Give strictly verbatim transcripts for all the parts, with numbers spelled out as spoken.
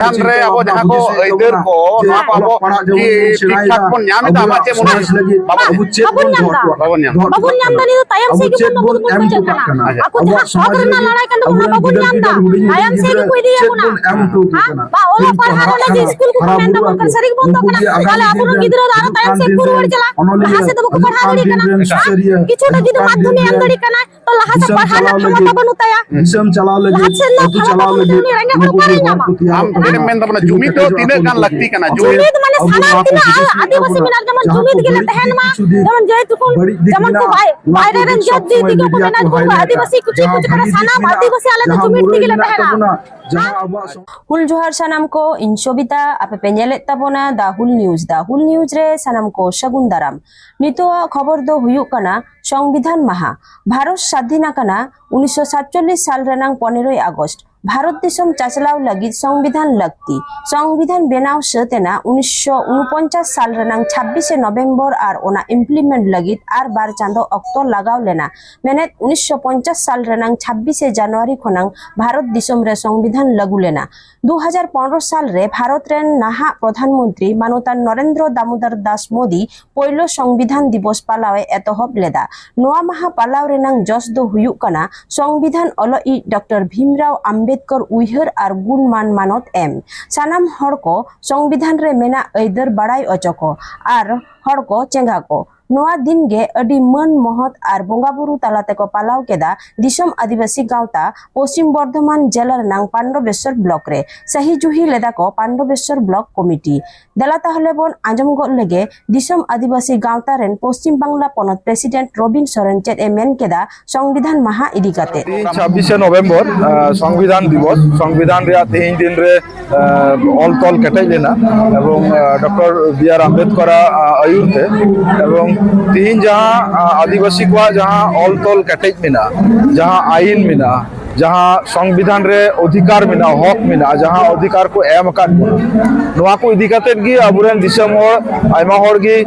ᱪᱮᱛᱟᱱ ᱨᱮ ᱟᱵᱚ ᱡᱟᱦᱟᱸ ᱠᱚ ᱟᱹᱭᱫᱟᱹᱨ ᱠᱚ, ᱱᱚᱣᱟ ᱠᱚ ᱟᱵᱚ ᱠᱤ ᱴᱷᱤᱠ ᱴᱷᱟᱠ ᱵᱚᱱ ᱧᱟᱢ ᱮᱫᱟ? ᱟᱢᱟᱜ ᱪᱮᱫ ᱢᱚᱱᱮ ᱦᱩᱭᱩᱜ ᱠᱟᱱᱟ? ᱵᱟᱵᱚᱱ ᱧᱟᱢ ᱮᱫᱟ᱾ ᱵᱟᱵᱚᱱ ᱧᱟᱢ ᱮᱫᱟ᱾ ᱵᱟᱵᱚᱱ ᱧᱟᱢ ᱮᱫᱟ, ᱱᱤᱭᱟᱹ ᱫᱚ ᱛᱟᱭᱚᱢ ᱥᱮᱫ ᱜᱮᱵᱚᱱ ᱫᱚᱵᱚᱱ ᱵᱟᱹᱜᱤ ᱠᱟᱜ ᱠᱟᱱᱟ᱾ ᱟᱠᱚ ᱡᱟᱦᱟᱸ ᱦᱚᱠ ᱨᱮᱱᱟᱜ ᱞᱟᱲᱟᱭ ᱠᱟᱱ ᱛᱟᱵᱚᱱᱟ, ᱚᱱᱟ ᱵᱟᱵᱚᱱ ᱧᱟᱢ ᱮᱫᱟ᱾ ᱛᱟᱭᱚᱢ ᱥᱮᱫ ᱜᱮᱠᱚ ᱤᱫᱤᱭᱮᱫ ᱵᱚᱱᱟ᱾ ᱦᱮᱸ? ᱵᱟ ᱚᱞᱚᱜ ᱯᱟᱲᱦᱟᱜ ᱚᱱᱮ ᱡᱮ ᱥᱠᱩᱞ ᱠᱚᱠᱚ ᱢᱮᱱ ᱫᱟᱵᱚᱱ ᱠᱟᱱᱟ, ᱥᱟᱹᱨᱤ ᱜᱮᱵᱚᱱ ᱫᱚ ᱠᱟᱱᱟ᱾ ᱛᱟᱦᱞᱮ ᱟᱵᱚᱨᱮᱱ ᱜᱤᱫᱽᱨᱟᱹ ᱫᱚ ᱟᱨᱚ ᱛᱟᱭᱚᱢ ᱥᱮᱫ ᱠᱚ ᱨᱩᱣᱟᱹᱲ ᱪᱟᱞᱟᱜᱼᱟ, ᱞᱟᱦᱟ ᱥᱮᱫ ᱫᱚ ᱵᱟᱠᱚ ᱯᱟᱲᱦᱟᱣ ᱫᱟᱲᱮᱭᱟᱜ ᱠᱟᱱᱟ᱾ ᱦᱮᱸ? ᱠᱤᱪᱷᱩᱴᱟ ᱡᱩᱫᱤ ᱢᱟᱫᱽᱫᱷᱚᱢᱤᱠ ᱮᱢ ᱫᱟᱲᱮᱭᱟᱜ ᱠᱟᱱᱟ, ᱛᱚ ᱞᱟᱦᱟ ᱥᱮᱫ ᱯᱟᱲᱦᱟᱣ ᱨᱮᱱᱟᱜ ᱠᱷᱚᱢᱚᱛᱟ ᱵᱟᱹᱱᱩᱜ ᱛᱟᱭᱟ᱾ ᱞᱟᱦᱟ ᱥᱮᱫ ᱨᱮᱱᱟᱜ ᱠᱷᱚᱢᱚᱛᱟ ᱵᱟᱹᱱᱩᱜ ᱛᱟᱭᱟ, ᱩᱱᱤ ᱚᱠᱟᱨᱮ ᱧᱟᱢᱟ? ᱟᱢ ᱪᱮᱫ ᱮᱢ ᱢᱮᱱ ᱛᱟᱵᱚᱱᱟ, ᱡᱩᱢᱤᱫ ᱫᱚ ᱛᱤᱱᱟᱹᱜ ᱜᱟᱱ ᱞᱟᱹᱠᱛᱤ ᱠᱟᱱᱟ? ᱡᱩᱢᱤᱫ ᱢᱟᱱᱮ ᱥᱟᱱᱟᱢ ᱛᱤᱱᱟᱹᱜ ᱟᱞ-, ᱟᱹᱫᱤᱵᱟᱹᱥᱤ ᱢᱮᱱᱟᱜ, ᱡᱮᱢᱚᱱ ᱡᱩᱢᱤᱫ ᱜᱮᱞᱮ ᱛᱟᱦᱮᱱ ᱢᱟ, ᱡᱮᱢᱚᱱ ᱡᱮ ᱴᱩᱠᱩᱱ, ᱡᱮᱢᱚᱱ ᱠᱚ ᱵᱟᱭ-, ᱵᱟᱭᱨᱮ ᱨᱮᱱ ᱡᱟᱹᱛ ᱡᱟᱹᱛᱤ ᱠᱚᱠᱚ ᱢᱮᱱᱟ, ᱩᱱᱠᱩ ᱟᱹᱫᱤᱵᱟᱹᱥᱤ ᱠᱚ ᱪᱮᱫ ᱠᱚ ᱪᱤᱠᱟᱹᱭᱟ, ᱥᱟᱱᱟᱢ ᱟᱹᱫᱤᱵᱟᱹᱥᱤ ᱟᱞᱮ ᱫᱚ ᱡᱩᱢᱤᱫ ᱛᱮᱜᱮ ᱞᱮ ᱛᱟᱦᱮᱱᱟ᱾ ᱦᱩᱞ ᱡᱚᱦᱟᱨ ᱥᱟᱱᱟᱢ ᱠᱚ, ᱤᱧ ᱥᱚᱵᱤᱛᱟ, ᱟᱯᱮ ᱯᱮ ᱧᱮᱞᱮᱫ ᱛᱟᱵᱚᱱᱟ The Hul News᱾ The Hul News ᱨᱮ ᱥᱟᱱᱟᱢ ᱠᱚ ᱥᱟᱹᱜᱩᱱ ᱫᱟᱨᱟᱢ᱾ ᱱᱤᱛᱚᱜᱟᱜ ᱠᱷᱚᱵᱚᱨ ᱫᱚ ᱦᱩᱭᱩᱜ ᱠᱟᱱᱟ ᱥᱚᱝᱵᱤᱫᱷᱟᱱ ᱢᱟᱦᱟ᱾ ᱵᱷᱟᱨᱚᱛ ᱥᱟᱫᱷᱤᱱ ᱟᱠᱟᱱᱟ ᱩᱱᱤᱥᱥᱚ ᱥᱟᱛᱪᱚᱞᱞᱤᱥ ᱥᱟᱞ ᱨᱮᱱᱟᱝ ᱯᱚᱱᱮᱨᱚᱭ ᱟᱜᱚᱥᱴ᱾ ᱵᱷᱟᱨᱚᱛ ᱫᱤᱥᱚᱢ ᱪᱟᱪᱞᱟᱣ ᱞᱟᱹᱜᱤᱫ ᱥᱚᱝᱵᱤᱫᱷᱟᱱ ᱞᱟᱹᱠᱛᱤ᱾ ᱥᱚᱝᱵᱤᱫᱷᱟᱱ ᱵᱮᱱᱟᱣ ᱥᱟᱹᱛ ᱮᱱᱟ ᱩᱱᱤᱥᱥᱚ ᱩᱱᱩᱯᱚᱧᱪᱟᱥ ᱥᱟᱞ ᱨᱮᱱᱟᱝ ᱪᱷᱟᱵᱵᱤᱥᱮ ᱱᱚᱵᱷᱮᱢᱵᱚᱨ ᱟᱨ ᱚᱱᱟ implement ᱞᱟᱹᱜᱤᱫ ᱟᱨ ᱵᱟᱨ ᱪᱟᱸᱫᱚ ᱚᱠᱛᱚ ᱞᱟᱜᱟᱣ ᱞᱮᱱᱟ᱾ ᱢᱮᱱᱮᱫ ᱩᱱᱤᱥᱥᱚ ᱯᱚᱧᱪᱟᱥ ᱥᱟᱞ ᱨᱮᱱᱟᱝ ᱪᱷᱟᱵᱵᱤᱥᱮ ᱡᱟᱱᱩᱣᱟᱨᱤ ᱠᱷᱚᱱᱟᱝ ᱵᱷᱟᱨᱚᱛ ᱫᱤᱥᱚᱢ ᱨᱮ ᱥᱚᱝᱵᱤᱫᱷᱟᱱ ᱞᱟᱹᱜᱩ ᱞᱮᱱᱟ᱾ ᱫᱩ ᱦᱟᱡᱟᱨ ᱯᱚᱱᱨᱚ ᱥᱟᱞ ᱨᱮ ᱵᱷᱟᱨᱚᱛ ᱨᱮᱱ ᱱᱟᱦᱟᱜ ᱯᱨᱚᱫᱷᱟᱱ ᱢᱚᱱᱛᱨᱤ ᱢᱟᱱᱚᱛᱟᱱ ᱱᱚᱨᱮᱱᱫᱨᱚ ᱫᱟᱢᱳᱫᱚᱨ ᱫᱟᱥ ᱢᱳᱫᱤ ᱯᱳᱭᱞᱳ ᱥᱚᱝᱵᱤᱫᱷᱟᱱ ᱫᱤᱵᱚᱥ ᱯᱟᱞᱟᱣ ᱮ ᱮᱛᱚᱦᱚᱵ ᱞᱮᱫᱟ᱾ ᱱᱚᱣᱟ ᱢᱟᱦᱟ ᱯᱟᱞᱟᱣ ᱨᱮᱱᱟᱝ ᱡᱚᱥ ᱫᱚ ᱦᱩᱭᱩᱜ ᱠᱟᱱᱟ ᱥᱚᱝᱵᱤᱫᱷᱟᱱ ᱚᱞᱚᱜ ᱤᱡ ᱰᱚᱠᱴᱚᱨ ᱵᱷᱤᱢᱨᱟᱣ ᱟᱢᱵᱮᱫᱠᱚᱨ ᱩᱭᱦᱟᱹᱨ ᱟᱨ ᱜᱩᱱ ᱢᱟᱱ ᱢᱟᱱᱚᱛ ᱮᱢ᱾ ᱥᱟᱱᱟᱢ ᱦᱚᱲ ᱠᱚ ᱥᱚᱝᱵᱤᱫᱷᱟᱱ ᱨᱮ ᱢᱮᱱᱟᱜ ᱟᱹᱭᱫᱟᱹᱨ ᱵᱟᱲᱟᱭ ᱚᱪᱚ ᱠᱚ ᱟᱨ ᱦᱚᱲ ᱠᱚ ᱪᱮᱸᱜᱷᱟ ᱠᱚ᱾ ᱱᱚᱣᱟ ᱫᱤᱱ ᱜᱮ ᱟᱹᱰᱤ ᱢᱟᱹᱱ ᱢᱚᱦᱚᱛ ᱟᱨ ᱵᱚᱸᱜᱟ ᱵᱩᱨᱩ ᱛᱟᱞᱟ ᱛᱮᱠᱚ ᱯᱟᱞᱟᱣ ᱠᱮᱫᱟ ᱫᱤᱥᱚᱢ ᱟᱹᱫᱤᱵᱟᱹᱥᱤ ᱜᱟᱶᱛᱟ ᱯᱚᱥᱪᱤᱢ ᱵᱚᱨᱫᱷᱚᱢᱟᱱ ᱡᱮᱞᱟ ᱨᱮᱱᱟᱝ ᱯᱟᱱᱰᱚᱵᱮᱥᱣᱚᱨ ᱵᱞᱚᱠ ᱨᱮ᱾ ᱥᱟᱹᱦᱤ ᱡᱩᱦᱤ ᱞᱮᱫᱟ ᱠᱚ ᱯᱟᱱᱰᱚᱵᱮᱥᱣᱚᱨ ᱵᱞᱚᱠ ᱠᱚᱢᱤᱴᱤ᱾ ᱫᱮᱞᱟ ᱛᱟᱦᱚᱞᱮ ᱵᱚᱱ ᱟᱸᱡᱚᱢ ᱜᱚᱫ ᱞᱮᱜᱮ ᱫᱤᱥᱚᱢ ᱟᱹᱫᱤᱵᱟᱹᱥᱤ ᱜᱟᱶᱛᱟ ᱨᱮᱱ ᱯᱚᱥᱪᱤᱢ ᱵᱟᱝᱞᱟ ᱯᱚᱱᱚᱛ ᱯᱨᱮᱥᱤᱰᱮᱱᱴ ᱨᱚᱵᱤᱱ ᱥᱚᱨᱮᱱ ᱪᱮᱫ ᱮ ᱢᱮᱱ ᱠᱮᱫᱟ ᱥᱚᱝᱵᱤᱫᱷᱟᱱ ᱢᱟᱦᱟ ᱤᱫᱤ ᱠᱟᱛᱮ᱾ ᱛᱮᱦᱮᱧ ᱪᱷᱟᱵᱵᱤᱥᱮ ᱱᱚᱵᱷᱮᱢᱵᱚᱨ, ᱟᱸ, ᱥᱚᱝᱵᱤᱫᱷᱟᱱ ᱫᱤᱵᱚᱥ᱾ ᱥᱚᱝᱵᱤᱫᱷᱟᱱ ᱨᱮᱭᱟᱜ ᱛᱮᱦᱮᱧ ᱫᱤᱱ ᱨᱮ, ᱟᱸ, ᱚᱞ ᱛᱚᱞ ᱠᱮᱴᱮᱡ ᱞᱮᱱᱟ ᱮᱵᱚᱝ, ᱟᱸ, ᱰᱚᱠᱴᱚᱨ ᱵᱤ ᱟᱨ ᱟᱢᱵᱮᱫᱠᱚᱨᱟᱜ, ᱟᱸ, ᱟᱹᱭᱩᱨ ᱛᱮ᱾ ᱮᱵᱚᱝ ᱛᱮᱦᱮᱧ ᱡᱟᱦᱟᱸ, ᱟᱸ, ᱟᱹᱫᱤᱵᱟᱹᱥᱤ ᱠᱚᱣᱟᱜ ᱡᱟᱦᱟᱸ ᱚᱞ ᱛᱚᱞ ᱠᱮᱴᱮᱡ ᱢᱮᱱᱟᱜᱼᱟ, ᱡᱟᱦᱟᱸ ᱟᱭᱤᱱ ᱢᱮᱱᱟᱜᱼᱟ, ᱡᱟᱦᱟᱸ ᱥᱚᱝᱵᱤᱫᱷᱟᱱ ᱨᱮ ᱚᱫᱷᱤᱠᱟᱨ ᱢᱮᱱᱟᱜᱼᱟ, ᱦᱚᱠ ᱢᱮᱱᱟᱜᱼᱟ, ᱡᱟᱦᱟᱸ ᱚᱫᱷᱤᱠᱟᱨ ᱠᱚ ᱮᱢ ᱟᱠᱟᱫ ᱵᱚᱱᱟ, ᱱᱚᱣᱟ ᱠᱚ ᱤᱫᱤ ᱠᱟᱛᱮᱫ ᱜᱮ ᱟᱵᱚᱨᱮᱱ ᱫᱤᱥᱚᱢ ᱦᱚᱲ ᱟᱭᱢᱟ ᱦᱚᱲ ᱜᱮ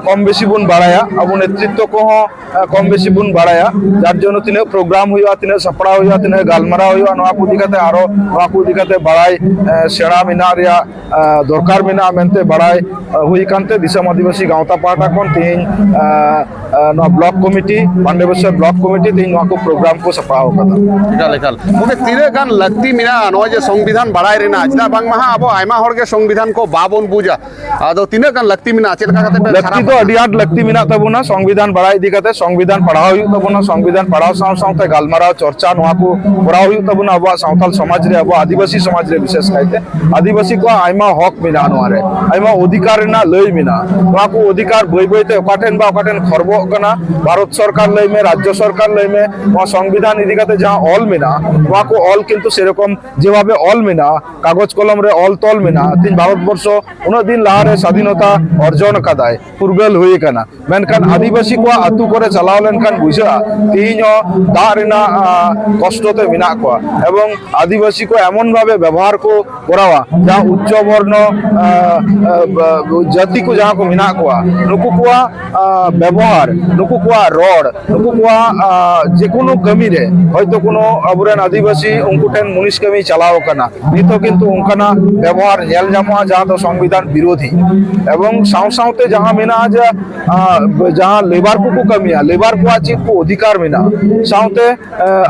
ᱠᱚᱢ ᱵᱮᱥᱤ ᱵᱚᱱ ᱵᱟᱲᱟᱭᱟ, ᱟᱵᱚ ᱱᱮᱛᱨᱤᱛᱛᱚ ᱠᱚᱦᱚᱸ ᱠᱚᱢ ᱵᱮᱥᱤ ᱵᱚᱱ ᱵᱟᱲᱟᱭᱟ᱾ ᱡᱟᱨ ᱡᱚᱱᱱᱚ ᱛᱤᱱᱟᱹᱜ ᱯᱨᱳᱜᱨᱟᱢ ᱦᱩᱭᱩᱜᱼᱟ, ᱛᱤᱱᱟᱹᱜ ᱥᱟᱯᱲᱟᱣ ᱦᱩᱭᱩᱜᱼᱟ, ᱛᱤᱱᱟᱹᱜ ᱜᱟᱞᱢᱟᱨᱟᱣ ᱦᱩᱭᱩᱜᱼᱟ, ᱱᱚᱣᱟ ᱠᱚ ᱤᱫᱤ ᱠᱟᱛᱮ ᱟᱨᱚ ᱱᱚᱣᱟ ᱠᱚ ᱤᱫᱤ ᱠᱟᱛᱮ ᱵᱟᱲᱟᱭ ᱥᱮᱬᱟ ᱢᱮᱱᱟᱜ ᱨᱮᱭᱟᱜ ᱫᱚᱨᱠᱟᱨ ᱢᱮᱱᱟᱜᱼᱟ ᱢᱮᱱᱛᱮ ᱵᱟᱲᱟᱭ ᱦᱩᱭ ᱟᱠᱟᱱᱛᱮ ᱫᱤᱥᱚᱢ ᱟᱹᱫᱤᱵᱟᱹᱥᱤ ᱜᱟᱶᱛᱟ ᱯᱟᱦᱴᱟ ᱠᱷᱚᱱ ᱛᱮᱦᱮᱧ ᱱᱚᱣᱟ ᱵᱞᱚᱠ ᱠᱚᱢᱤᱴᱤ, ᱯᱟᱱᱰᱮᱵᱮᱥᱚᱨ ᱵᱞᱚᱠ ᱠᱚᱢᱤᱴᱤ ᱛᱮᱦᱮᱧ ᱱᱚᱣᱟ ᱠᱚ ᱯᱨᱳᱜᱨᱟᱢ ᱠᱚ ᱥᱟᱯᱲᱟᱣ ᱟᱠᱟᱫᱟ᱾ ᱮᱠᱟᱞ ᱮᱠᱟᱞ᱾ ᱜᱚᱢᱠᱮ, ᱛᱤᱱᱟᱹᱜ ᱜᱟᱱ ᱞᱟᱹᱠᱛᱤ ᱢᱮᱱᱟᱜᱼᱟ ᱱᱚᱜᱼᱚᱭ ᱡᱮ ᱥᱚᱝᱵᱤᱫᱷᱟᱱ ᱵᱟᱲᱟᱭ ᱨᱮᱱᱟᱜ? ᱪᱮᱫᱟᱜ ᱵᱟᱝᱢᱟ ᱦᱟᱸᱜ ᱟᱵᱚ ᱟᱭᱢᱟ ᱦᱚᱲ ᱜᱮ ᱥᱚᱝᱵᱤᱫᱷᱟᱱ ᱠᱚ ᱵᱟᱵᱚᱱ ᱵᱩᱡᱟ᱾ ᱟᱫᱚ ᱛᱤᱱᱟᱹᱜ ᱜᱟᱱ ᱞᱟᱹᱠᱛᱤ ᱢᱮᱱᱟᱜᱼᱟ? ᱪᱮᱫ ᱞᱮᱠᱟ ᱠᱟᱛᱮ ᱯᱮ ᱞᱟᱹᱠᱛᱤ ᱥᱟᱨᱟᱣ ᱫᱚ ᱟᱹᱰᱤ ᱟᱸᱴ ᱞᱟᱹᱠᱛᱤ ᱢᱮᱱᱟᱜ ᱛᱟᱵᱚᱱᱟ ᱥᱚᱝᱵᱤᱫᱷᱟᱱ ᱵᱟᱲᱟᱭ ᱤᱫᱤ ᱠᱟᱛᱮ᱾ ᱥᱚᱝᱵᱤᱫᱷᱟᱱ ᱯᱟᱲᱦᱟᱣ ᱦᱩᱭᱩᱜ ᱛᱟᱵᱚᱱᱟ, ᱥᱚᱝᱵᱤᱫᱷᱟᱱ ᱯᱟᱲᱦᱟᱣ ᱥᱟᱶ ᱥᱟᱶᱛᱮ ᱜᱟᱞᱢᱟᱨᱟᱣ, ᱪᱚᱨᱪᱟ, ᱱᱚᱣᱟ ᱠᱚ ᱠᱚᱨᱟᱣ ᱦᱩᱭᱩᱜ ᱛᱟᱵᱚᱱᱟ᱾ ᱟᱵᱚᱣᱟᱜ ᱥᱟᱶᱛᱟᱞ ᱥᱚᱢᱟᱡᱽ ᱨᱮ, ᱟᱵᱚᱣᱟᱜ ᱟᱹᱫᱤᱵᱟᱹᱥᱤ ᱥᱚᱢᱟᱡᱽ ᱨᱮ ᱵᱤᱥᱮᱥ ᱠᱟᱭᱛᱮ ᱟᱹᱫᱤᱵᱟᱹᱥᱤ ᱠᱚᱣᱟᱜ ᱟᱭᱢᱟ ᱦᱚᱠ ᱢᱮᱱᱟᱜᱼᱟ, ᱱᱚᱣᱟ ᱨᱮ ᱟᱭᱢᱟ ᱚᱫᱷᱤᱠᱟᱨ ᱨᱮᱱᱟᱜ ᱞᱟᱹᱭ ᱢᱮᱱᱟᱜᱼᱟ᱾ ᱱᱚᱣᱟ ᱠᱚ ᱚᱫᱷᱤᱠᱟᱨ ᱵᱟᱹᱭ ᱵᱟᱹᱭ ᱛᱮ ᱚᱠᱟ ᱴᱷᱮᱱ ᱵᱟ ᱚᱠᱟ ᱴᱷᱮᱱ ᱠᱷᱚᱨᱵᱚᱜ ᱠᱟᱱᱟ, ᱵᱷᱟᱨᱚᱛ ᱥᱚᱨᱠᱟᱨ ᱞᱟᱹᱭ ᱢᱮ, ᱨᱟᱡᱽᱡᱚ ᱥᱚᱨᱠᱟᱨ ᱞᱟᱹᱭ ᱢᱮ, ᱱᱚᱣᱟ ᱥᱚᱝᱵᱤᱫᱷᱟᱱ ᱤᱫᱤ ᱠᱟᱛᱮ ᱡᱟᱦᱟᱸ ᱚᱞ ᱢᱮᱱᱟᱜᱼᱟ, ᱱᱚᱣᱟ ᱠᱚ ᱚᱞ ᱠᱤᱱᱛᱩ ᱥᱮᱨᱚᱠᱚᱢ ᱡᱮᱵᱷᱟᱵᱮ ᱚᱞ ᱢᱮᱱᱟᱜᱼᱟ, ᱠᱟᱜᱚᱡᱽ ᱠᱚᱞᱚᱢ ᱨᱮ ᱚᱞ ᱛᱚᱞ ᱢᱮᱱᱟᱜᱼᱟ, ᱛᱮᱦᱮᱧ ᱵᱷᱟᱨᱚᱛ ᱵᱚᱨᱥᱚ ᱩᱱᱟᱹᱜ ᱫᱤᱱ ᱞᱟᱦᱟᱨᱮ ᱥᱟᱫᱷᱤᱱᱚᱛᱟ ᱚᱨᱡᱚᱱ ᱟᱠᱟᱫᱟᱭ, ᱯᱷᱩᱨᱜᱟᱹᱞ ᱦᱩᱭ ᱟᱠᱟᱱᱟ, ᱢᱮᱱᱠᱷᱟᱱ ᱟᱹᱫᱤᱵᱟᱹᱥᱤ ᱠᱚᱣᱟᱜ ᱟᱹᱛᱩ ᱠᱚᱨᱮ ᱪᱟᱞᱟᱣ ᱞᱮᱱᱠᱷᱟᱱ ᱵᱩᱡᱷᱟᱹᱜᱼᱟ ᱛᱮᱦᱮᱧ ᱦᱚᱸ ᱫᱟᱜ ᱨᱮᱱᱟᱜ ᱠᱚᱥᱴᱚ ᱛᱮ ᱢᱮᱱᱟᱜ ᱠᱚᱣᱟ᱾ ᱮᱵᱚᱝ ᱟᱹᱫᱤᱵᱟᱹᱥᱤ ᱠᱚ ᱮᱢᱚᱱ ᱵᱷᱟᱵᱮ ᱵᱮᱵᱚᱦᱟᱨ ᱠᱚ ᱠᱚᱨᱟᱣᱟ, ᱡᱟᱦᱟᱸ ᱩᱪᱪᱚ ᱵᱚᱨᱱᱚ ᱡᱟᱹᱛᱤ ᱠᱚ ᱡᱟᱦᱟᱸ ᱠᱚ ᱢᱮᱱᱟᱜ ᱠᱚᱣᱟ, ᱱᱩᱠᱩ ᱠᱚᱣᱟᱜ ᱵᱮᱵᱚᱦᱟᱨ, ᱱᱩᱠᱩ ᱠᱚᱣᱟᱜ ᱨᱚᱲ, ᱱᱩᱠᱩ ᱠᱚᱣᱟᱜ ᱡᱮᱠᱳᱱᱳ ᱠᱟᱹᱢᱤ ᱨᱮ ᱦᱚᱭᱛᱳ ᱠᱳᱱᱳ ᱟᱵᱚᱨᱮᱱ ᱟᱹᱫᱤᱵᱟᱹᱥᱤ ᱩᱱᱠᱩ ᱴᱷᱮᱱ ᱢᱩᱱᱤᱥ ᱠᱟᱹᱢᱤ ᱪᱟᱞᱟᱣ ᱟᱠᱟᱱᱟ, ᱱᱤᱛ ᱦᱚᱸ ᱠᱤᱱᱛᱩ ᱚᱱᱠᱟᱱᱟᱜ ᱵᱮᱵᱚᱦᱟᱨ ᱧᱮᱞ ᱧᱟᱢᱚᱜᱼᱟ ᱡᱟᱦᱟᱸ ᱫᱚ ᱥᱚᱝᱵᱤᱫᱷᱟᱱ ᱵᱤᱨᱳᱫᱷᱤ᱾ ᱮᱵᱚᱝ ᱥᱟᱶ ᱥᱟᱶᱛᱮ ᱡᱟᱦᱟᱸ ᱢᱮᱱᱟᱜᱼᱟ ᱡᱮ ᱡᱟᱦᱟᱸ ᱞᱮᱵᱟᱨ ᱠᱚᱠᱚ ᱠᱟᱹᱢᱤᱭᱟ, ᱞᱮᱵᱟᱨ ᱠᱚᱣᱟᱜ ᱪᱮᱫ ᱠᱚ ᱚᱫᱷᱤᱠᱟᱨ ᱢᱮᱱᱟᱜᱼᱟ, ᱥᱟᱶᱛᱮ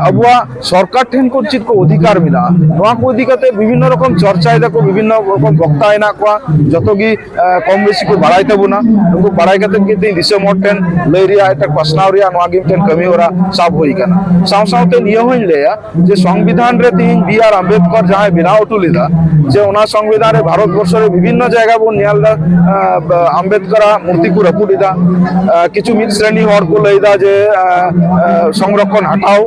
ᱟᱵᱚᱣᱟᱜ ᱥᱚᱨᱠᱟᱨ ᱴᱷᱮᱱ ᱠᱷᱚᱱ ᱪᱮᱫ ᱠᱚ ᱚᱫᱷᱤᱠᱟᱨ ᱢᱮᱱᱟᱜᱼᱟ, ᱱᱚᱣᱟ ᱠᱚ ᱤᱫᱤ ᱠᱟᱛᱮ ᱵᱤᱵᱷᱤᱱᱱᱚ ᱨᱚᱠᱚᱢ ᱪᱚᱨᱪᱟᱭ ᱫᱟᱠᱚ, ᱵᱤᱵᱷᱤᱱᱱᱚ ᱨᱚᱠᱚᱢ ᱵᱚᱠᱛᱟ ᱦᱮᱱᱟᱜ ᱠᱚᱣᱟ, ᱡᱚᱛᱚ ᱜᱮ ᱠᱚᱢ ᱵᱮᱥᱤ ᱠᱚ ᱵᱟᱲᱟᱭ ᱛᱟᱵᱚᱱᱟ᱾ ᱩᱱᱠᱩ ᱵᱟᱲᱟᱭ ᱠᱟᱛᱮ ᱜᱮ ᱛᱮᱦᱮᱧ ᱫᱤᱥᱚᱢ ᱦᱚᱲ ᱴᱷᱮᱱ ᱞᱟᱹᱭ ᱨᱮᱭᱟᱜ, ᱮᱴᱟᱜ ᱯᱟᱥᱱᱟᱣ ᱨᱮᱭᱟᱜ ᱱᱚᱣᱟ ᱜᱮ ᱢᱤᱫᱴᱮᱱ ᱠᱟᱹᱢᱤ ᱦᱚᱨᱟ ᱥᱟᱵ ᱦᱩᱭ ᱟᱠᱟᱱᱟ᱾ ᱥᱟᱶ ᱥᱟᱶᱛᱮ ᱱᱤᱭᱟᱹ ᱦᱚᱸᱧ ᱞᱟᱹᱭᱟ ᱡᱮ ᱥᱚᱝᱵᱤᱫᱷᱟᱱ ᱨᱮ ᱛᱮᱦᱮᱧ ᱵᱤ ᱟᱨ ᱟᱢᱵᱮᱫᱠᱚᱨ ᱡᱟᱦᱟᱸᱭ ᱵᱮᱱᱟᱣ ᱦᱚᱴᱚ ᱞᱮᱫᱟ, ᱡᱮ ᱚᱱᱟ ᱥᱚᱝᱵᱤᱫᱷᱟᱱ ᱨᱮ ᱵᱷᱟᱨᱚᱛ ᱵᱚᱨᱥᱚ ᱨᱮ ᱵᱤᱵᱷᱤᱱᱱᱚ ᱡᱟᱭᱜᱟ ᱵᱚᱱ ᱧᱮᱞ ᱮᱫᱟ, ᱟᱢᱵᱮᱫᱠᱚᱨᱟᱜ ᱢᱩᱨᱛᱤ ᱠᱚ ᱨᱟᱹᱯᱩᱫ ᱮᱫᱟ, ᱠᱤᱪᱷᱩ ᱢᱤᱫ ᱥᱨᱮᱱᱤ ᱦᱚᱲ ᱠᱚ ᱞᱟᱹᱭ ᱮᱫᱟ ᱡᱮ ᱥᱚᱝᱨᱚᱠᱷᱚᱱ ᱦᱟᱴᱟᱣ,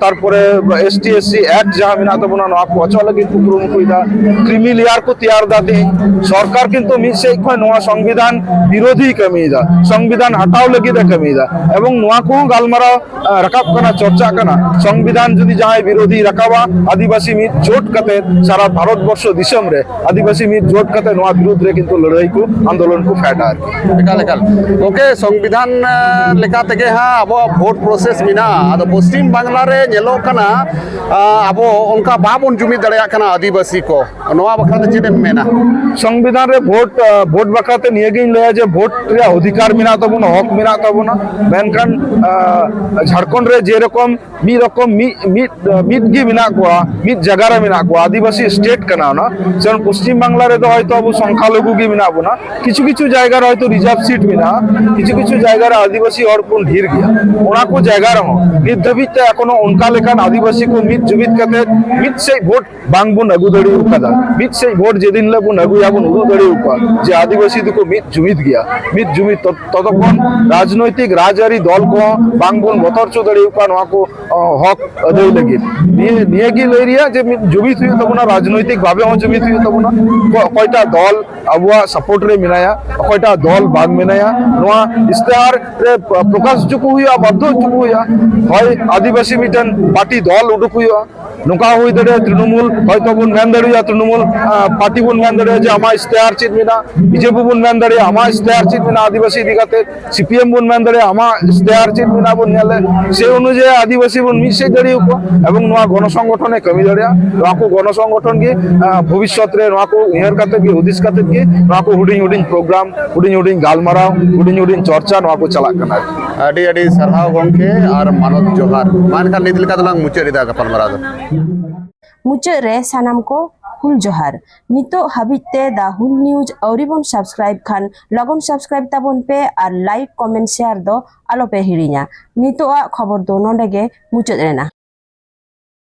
ᱛᱟᱨᱯᱚᱨᱮ S T S C act ᱡᱟᱦᱟᱸ ᱢᱮᱱᱟᱜ ᱛᱟᱵᱚᱱᱟ ᱱᱚᱣᱟ ᱠᱚ ᱚᱪᱚᱜ ᱞᱟᱹᱜᱤᱫ ᱠᱚ ᱠᱩᱨᱩᱢᱩᱴᱩᱭᱮᱫᱟ, ᱠᱨᱤᱢᱤ ᱞᱮᱭᱟᱨ ᱠᱚ ᱛᱮᱭᱟᱨ ᱮᱫᱟ᱾ ᱛᱮᱦᱮᱧ ᱥᱚᱨᱠᱟᱨ ᱠᱤᱱᱛᱩ ᱢᱤᱫ ᱥᱮᱫ ᱠᱷᱚᱱ ᱱᱚᱣᱟ ᱥᱚᱝᱵᱤᱫᱷᱟᱱ ᱵᱤᱨᱳᱫᱷᱤ ᱠᱟᱹᱢᱤᱭᱮᱫᱟ, ᱥᱚᱝᱵᱤᱫᱷᱟᱱ ᱦᱟᱴᱟᱣ ᱞᱟᱹᱜᱤᱫ ᱠᱟᱹᱢᱤᱭᱮᱫᱟ᱾ ᱮᱵᱚᱝ ᱱᱚᱣᱟ ᱠᱚᱦᱚᱸ ᱜᱟᱞᱢᱟᱨᱟᱣ ᱟᱸ, ᱨᱟᱠᱟᱵ ᱠᱟᱱᱟ, ᱪᱚᱨᱪᱟᱜ ᱠᱟᱱᱟ᱾ ᱥᱚᱝᱵᱤᱫᱷᱟᱱ ᱡᱩᱫᱤ ᱡᱟᱦᱟᱸᱭ ᱵᱤᱨᱳᱫᱷᱤ ᱨᱟᱠᱟᱵᱟ, ᱟᱹᱫᱤᱵᱟᱹᱥᱤ ᱢᱤᱫ ᱡᱳᱴ ᱠᱟᱛᱮ ᱥᱟᱨᱟ ᱵᱷᱟᱨᱚᱛ ᱵᱚᱨᱥᱚ ᱫᱤᱥᱚᱢ ᱨᱮ ᱟᱹᱫᱤᱵᱟᱹᱥᱤ ᱢᱤᱫ ᱡᱳᱴ ᱠᱟᱛᱮ ᱱᱚᱣᱟ ᱵᱤᱨᱩᱫᱽ ᱨᱮ ᱠᱤᱱᱛᱩ ᱞᱟᱹᱲᱦᱟᱹᱭ ᱠᱚ, ᱟᱱᱫᱳᱞᱚᱱ ᱠᱚ ᱯᱷᱮᱰᱟ ᱟᱨᱠᱤ᱾ ᱮᱠᱟᱞ, ᱮᱠᱟᱞ᱾ ᱜᱚᱢᱠᱮ, ᱥᱚᱝᱵᱤᱫᱷᱟᱱ, ᱮ, ᱞᱮᱠᱟ ᱛᱮᱜᱮ ᱦᱟᱸᱜ ᱟᱵᱚᱣᱟᱜ ᱵᱷᱳᱴ ᱯᱨᱚᱥᱮᱥ ᱢᱮᱱᱟᱜᱼᱟ᱾ ᱟᱫᱚ ᱯᱚᱥᱪᱤᱢ ᱵᱟᱝᱞᱟ ᱨᱮ ᱧᱮᱞᱚᱜ ᱠᱟᱱᱟ, ᱟ, ᱟᱵᱚ ᱚᱱᱠᱟ ᱵᱟᱵᱚᱱ ᱡᱩᱢᱤᱫ ᱫᱟᱲᱮᱭᱟᱜ ᱠᱟᱱᱟ ᱟᱹᱫᱤᱵᱟᱹᱥᱤ ᱠᱚ᱾ ᱱᱚᱣᱟ ᱵᱟᱠᱷᱨᱟ ᱛᱮ ᱪᱮᱫ ᱮᱢ ᱢᱮᱱᱟ? ᱥᱚᱝᱵᱤᱫᱷᱟᱱ ᱨᱮ ᱵᱷᱳᱴ, ᱟ, ᱵᱷᱳᱴ ᱵᱟᱠᱷᱨᱟ ᱛᱮ ᱱᱤᱭᱟᱹᱜᱤᱧ ᱞᱟᱹᱭᱟ ᱡᱮ ᱵᱷᱳᱴ ᱨᱮᱭᱟᱜ ᱚᱫᱷᱤᱠᱟᱨ ᱢᱮᱱᱟᱜ ᱛᱟᱵᱚᱱᱟ, ᱦᱚᱠ ᱢᱮᱱᱟᱜ ᱛᱟᱵᱚᱱᱟ᱾ ᱢᱮᱱᱠᱷᱟᱱ, ᱟ, ᱡᱷᱟᱲᱠᱷᱚᱸᱰ ᱨᱮ ᱡᱮᱨᱚᱠᱚᱢ ᱢᱤᱫ ᱨᱚᱠᱚᱢ ᱢᱤᱫ, ᱢᱤᱫ, ᱢᱤᱫ ᱜᱮ ᱢᱮᱱᱟᱜ ᱠᱚᱣᱟ, ᱢᱤᱫ ᱡᱟᱭᱜᱟ ᱨᱮ ᱢᱮᱱᱟᱜ ᱠᱚᱣᱟ, ᱟᱹᱫᱤᱵᱟᱹᱥᱤ ᱥᱴᱮᱴ ᱠᱟᱱᱟ ᱚᱱᱟ᱾ ᱡᱮᱢᱚᱱ ᱯᱚᱥᱪᱤᱢ ᱵᱟᱝᱞᱟ ᱨᱮᱫᱚ ᱦᱚᱭᱛᱳ ᱟᱵᱚ ᱥᱚᱝᱠᱷᱟ ᱞᱚᱜᱷᱩ ᱜᱮ ᱢᱮᱱᱟᱜ ᱵᱚᱱᱟ, ᱠᱤᱪᱷᱩ ᱠᱤᱪᱷᱩ ᱡᱟᱭᱜᱟ ᱨᱮ ᱦᱚᱭᱛᱳ ᱨᱤᱡᱟᱨᱵᱷ ᱥᱤᱴ ᱢᱮᱱᱟᱜᱼᱟ, ᱠᱤᱪᱷᱩ ᱠᱤᱪᱷᱩ ᱡᱟᱭᱜᱟ ᱨᱮ ᱟᱹᱫᱤᱵᱟᱹᱥᱤ ᱦᱚᱲ ᱵᱚᱱ ᱰᱷᱮᱨ ᱜᱮᱭᱟ᱾ ᱚᱱᱟ ᱠᱚ ᱡᱟᱭᱜᱟ ᱨᱮᱦᱚᱸ ᱱᱤᱛ ᱫᱷᱟᱹᱵᱤᱡ ᱛᱮ ᱮᱠᱷᱚᱱᱳ ᱚᱱᱠᱟ ᱞᱮᱠᱟᱱ ᱟᱹᱫᱤᱵᱟᱹᱥᱤ ᱠᱚ ᱢᱤᱫ ᱡᱩᱢᱤᱫ ᱠᱟᱛᱮ ᱢᱤᱫ ᱥᱮᱫ ᱵᱷᱳᱴ ᱵᱟᱝ ᱵᱚᱱ ᱟᱹᱜᱩ ᱫᱟᱲᱮ ᱟᱠᱟᱫᱟ᱾ ᱢᱤᱫ ᱥᱮᱫ ᱵᱷᱳᱴ ᱡᱮᱫᱤᱱ ᱦᱤᱞᱳᱜ ᱵᱚᱱ ᱟᱹᱜᱩᱭᱟ, ᱵᱚᱱ ᱩᱫᱩᱜ ᱫᱟᱲᱮ ᱟᱠᱚᱣᱟ ᱡᱮ ᱟᱹᱫᱤᱵᱟᱹᱥᱤ ᱫᱚᱠᱚ ᱢᱤᱫ ᱡᱩᱢᱤᱫ ᱜᱮᱭᱟ, ᱢᱤᱫ ᱡᱩᱢᱤᱫ᱾ ᱛᱚ-, ᱛᱚᱛᱚᱠᱷᱚᱱ ᱨᱟᱡᱽᱱᱳᱭᱛᱤᱠ ᱨᱟᱡᱽᱟᱹᱨᱤ ᱫᱚᱞ ᱠᱚᱦᱚᱸ ᱵᱟᱝ ᱵᱚᱱ ᱵᱚᱛᱚᱨ ᱦᱚᱪᱚ ᱫᱟᱲᱮ ᱟᱠᱚᱣᱟ ᱱᱚᱣᱟ ᱠᱚ, ᱚ, ᱦᱚᱠ ᱟᱹᱫᱟᱹᱭ ᱞᱟᱹᱜᱤᱫ᱾ ᱱᱤᱭᱟᱹ, ᱱᱤᱭᱟᱹ ᱜᱮ ᱞᱟᱹᱭ ᱨᱮᱭᱟᱜ ᱡᱮ ᱢᱤᱫ ᱡᱩᱢᱤᱫ ᱦᱩᱭᱩᱜ ᱛᱟᱵᱚᱱᱟ, ᱨᱟᱡᱽᱱᱳᱭᱛᱤᱠ ᱵᱷᱟᱵᱮ ᱦᱚᱸ ᱡᱩᱢᱤᱫ ᱦᱩᱭᱩᱜ ᱛᱟᱵᱚᱱᱟ᱾ ᱚᱠᱚ-, ᱚᱠᱚᱭᱴᱟᱜ ᱫᱚᱞ ᱟᱵᱚᱣᱟᱜ ᱥᱟᱯᱳᱨᱴ ᱨᱮ ᱢᱮᱱᱟᱭᱟ, ᱚᱠᱚᱭᱴᱟᱜ ᱫᱚᱞ ᱵᱟᱝ ᱢᱮᱱᱟᱭᱟ, ᱱᱚᱣᱟ ᱤᱥᱛᱤᱦᱟᱨ ᱨᱮ ᱯᱨᱚᱠᱟᱥ ᱦᱚᱪᱚ ᱠᱚ ᱦᱩᱭᱩᱜᱼᱟ, ᱵᱟᱫᱽᱫᱷᱚ ᱦᱚᱪᱚ ᱠᱚ ᱦᱩᱭᱩᱜᱼᱟ᱾ ᱦᱳᱭ, ᱟᱹᱫᱤᱵᱟᱹᱥᱤ ᱢᱤᱫᱴᱮᱱ ᱯᱟᱨᱴᱤ ᱫᱚᱞ ᱩᱰᱩᱠ ᱦᱩᱭᱩᱜᱼᱟ᱾ ᱱᱚᱝᱠᱟ ᱦᱚᱸ ᱦᱩᱭ ᱫᱟᱲᱮᱭᱟᱜᱼᱟ, ᱛᱨᱤᱱᱚᱢᱩᱞ ᱦᱚᱭᱛᱳ ᱵᱚᱱ ᱢᱮᱱ ᱫᱟᱲᱮᱭᱟᱜᱼᱟ, ᱛᱨᱤᱱᱚᱢᱩᱞ, ᱟ, ᱯᱟᱨᱴᱤ ᱵᱚᱱ ᱢᱮᱱ ᱫᱟᱲᱮᱭᱟᱜᱼᱟ ᱡᱮ ᱟᱢᱟᱜ ᱤᱥᱛᱤᱦᱟᱨ ᱪᱮᱫ ᱢᱮᱱᱟᱜᱼᱟ, ᱵᱤᱡᱮᱯᱤ ᱵᱚᱱ ᱢᱮᱱ ᱫᱟᱲᱮᱭᱟᱜᱼᱟ ᱟᱢᱟᱜ ᱤᱥᱛᱤᱦᱟᱨ ᱪᱮᱫ ᱢᱮᱱᱟᱜᱼᱟ ᱟᱹᱫᱤᱵᱟᱹᱥᱤ ᱤᱫᱤ ᱠᱟᱛᱮ, ᱥᱤᱯᱤᱮᱢ ᱵᱚᱱ ᱢᱮᱱ ᱫᱟᱲᱮᱭᱟᱜᱼᱟ ᱟᱢᱟᱜ ᱤᱥᱛᱤᱦᱟᱨ ᱪᱮᱫ ᱢᱮᱱᱟᱜᱼᱟ ᱵᱚᱱ ᱧᱮᱞ ᱞᱮ, ᱥᱮ ᱚᱱᱩᱡᱟᱭᱤ ᱟᱹᱫᱤᱵᱟᱹᱥᱤ ᱵᱚᱱ ᱢᱤᱫ ᱥᱮᱫ ᱫᱟᱲᱮ ᱟᱠᱚᱣᱟ ᱮᱵᱚᱝ ᱱᱚᱣᱟ ᱜᱚᱱᱚ ᱥᱚᱝᱜᱚᱴᱷᱚᱱᱮ ᱠᱟᱹᱢᱤ ᱫᱟᱲᱮᱭᱟᱜᱼᱟ᱾ ᱱᱚᱣᱟ ᱠᱚ ᱜᱚᱱᱚ ᱥᱚᱝᱜᱚᱴᱷᱚᱱ ᱜᱮ, ᱟ, ᱵᱷᱚᱵᱤᱥᱥᱚᱛ ᱨᱮ ᱱᱚᱣᱟ ᱠᱚ ᱩᱭᱦᱟᱹᱨ ᱠᱟᱛᱮ ᱜᱮ, ᱦᱩᱫᱤᱥ ᱠᱟᱛᱮ ᱜᱮ ᱱᱚᱣᱟ ᱠᱚ ᱦᱩᱰᱤᱧ ᱦᱩᱰᱤᱧ ᱯᱨᱳᱜᱨᱟᱢ, ᱦᱩᱰᱤᱧ ᱦᱩᱰᱤᱧ ᱜᱟᱞᱢᱟᱨᱟᱣ, ᱦᱩᱰᱤᱧ ᱦᱩᱰᱤᱧ ᱪᱚᱨᱪᱟ ᱱᱚᱣᱟ ᱠᱚ ᱪᱟᱞᱟᱜ ᱠᱟᱱᱟ᱾ ᱟᱹᱰᱤ ᱟᱹᱰᱤ ᱥᱟᱨᱦᱟᱣ ᱜᱚᱢᱠᱮ ᱟᱨ ᱢᱟᱱᱚᱛ ᱡᱚᱦᱟᱨ᱾ ᱢᱟ ᱮᱱᱠᱷᱟᱱ ᱱᱤᱛ ᱞᱮᱠᱟ ᱫᱚᱞᱟᱝ ᱢᱩᱪᱟᱹᱫ ᱮᱫᱟ ᱜᱟᱯᱟᱞᱢᱟᱨᱟᱣ ᱫᱚ᱾ ᱢᱩᱪᱟᱹᱫ ᱨᱮ ᱥᱟᱱᱟᱢ ᱠᱚ ᱦᱩᱞ ᱡᱚᱦᱟᱨ᱾ ᱱᱤᱛᱚᱜ ᱦᱟᱹᱵᱤᱡ ᱛᱮ The Hul News ᱟᱹᱣᱨᱤ ᱵᱚᱱ subscribe ᱠᱷᱟᱱ ᱞᱚᱜᱚᱱ subscribe ᱛᱟᱵᱚᱱ ᱯᱮ ᱟᱨ like, comment, share ᱫᱚ ᱟᱞᱚ ᱯᱮ ᱦᱤᱲᱤᱧᱟ᱾ ᱱᱤᱛᱚᱜ ᱟᱜ ᱠᱷᱚᱵᱚᱨ ᱫᱚ ᱱᱚᱰᱮ ᱜᱮ ᱢᱩᱪᱟᱹᱫ ᱮᱱᱟ᱾